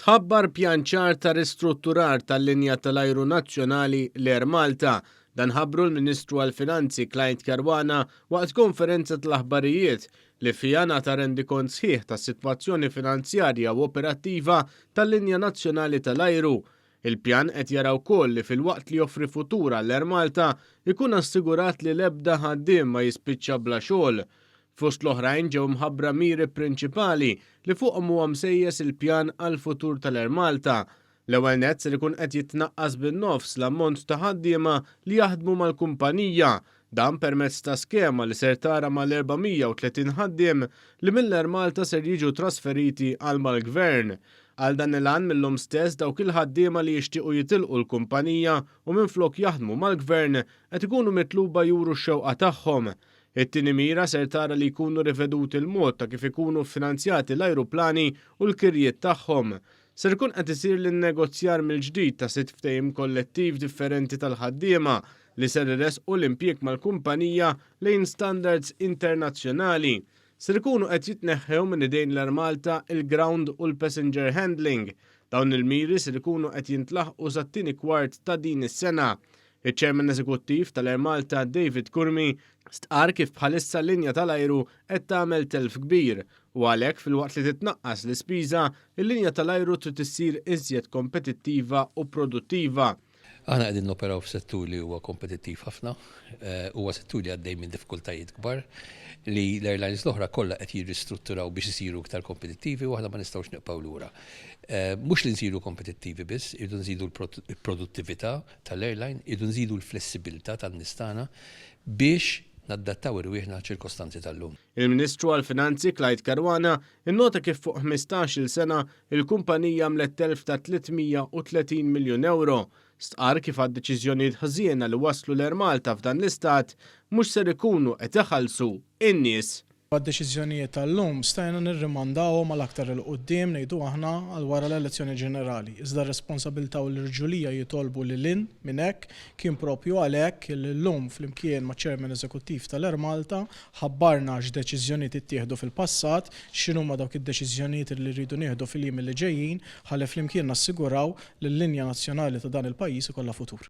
Tħabbar pjan ċar ta' ristrutturar tal-linja tal-ajru nazzjonali l-Air Malta. Dan ħabbru l-Ministru għall-Finanzi Clyde Caruana waqt konferenza tal-aħbarijiet li fiha ngħata rendikont sħiħ tas-sitwazzjoni finanzjarja u operattiva tal-linja nazzjonali tal-ajru. Il-pjan qed jara wkoll li filwaqt li joffri futur għall-Air Malta, ikun assigurat li l-ebda ħaddiem ma jispiċċa bla xogħol. Fost l-oħrajn ġew mħabbra miri prinċipali li fuqhom huwa msejjes il-pjan għall-futur tal-Air Malta. L-ewwel nett ser ikun qed jitnaqqas bin-nofs l-ammont ta' ħaddiema li jaħdmu mal-kumpanija. Dan permezz ta' skema li ser tara mal-430 ħaddiem li mill-Air Malta ser jiġu trasferiti għal mal-Gvern. Għal dan il-għan mil-lum stess dawk il-ħaddiema li jixtiequ jitilqu l-kumpanija u minflok jaħdmu mal-Gvern qed ikunu mitluba juru x-xewqa tagħhom. It-tieni mira ser tara li jkunu riveduti l-mod ta' kif ikunu ffinanzjati l-ajruplani u l-kirjiet tagħhom. Ser ikun qed isir l-innegozjar mill-ġdid ta' sitt ftehim kollettiv differenti tal-ħaddiema li ser iressqu l-impjieg mal-kumpanija lejn standards internazzjonali. Ser ikunu qed jitneħħew minn idejn l-Air Malta il-ground u l-passenger handling. Dawn il-miri ser ikunu qed jintlaħqu sat-tieni kwart ta' din is-sena. Iċ-Chairman Eżekuttiv tal-Air Malta David Curmi stqarr kif bħalissa l-linja tal-ajru qed tagħmel telf kbir u għalhekk filwaqt li titnaqqas l-ispiża, il-linja tal-ajru trid issir iżjed kompetittiva u produttiva. Aħna qegħdin noperaw f'settur li huwa kompetittiv ħafna, huwa settur li għaddej minn diffikultajiet kbar li l-airlines l-oħra kollha qed jirristrutturaw biex isiru iktar kompetittivi u aħna ma nistgħux nibqgħu lura. Mhux li nsiru kompetittivi biss, irridu nżidu l-produttività tal-airline, irridu nżidu l-flessibilità tan-nies tagħna biex naddattaw irwieħna għaċ-ċirkostanzi tal-lum. Il-Ministru għall-Finanzi Clyde Caruana nnota kif fuq 15-il sena il-kumpanija għamlet telf ta' 330 miljun ewro. Stqarr kif għad-deċiżjonijiet ħżiena li wasslu l-Air Malta f'dan l-istat mhux ser ikunu qed iħallsu n-nies. Għad-deċiżjonijiet tal-lum stajna nirrimandawhom għal aktar 'il quddiem, ngħidu aħna, għal wara l-elezzjoni ġenerali. Iżda r-responsabilità u l-irġulija jitolbu lil hinn minn hekk. Kien proprju għalhekk li llum flimkien maċ-Chairman Eżekuttiv tal-Air Malta ħabbarna x'deċiżjonijiet ittieħdu fil-passat, x'inhuma dawk id-deċiżjonijiet li rridu nieħdu fil-jiem li ġejjin ħalli flimkien nassiguraw li l-linja nazzjonali ta' dan il-pajjiż ikollha futur.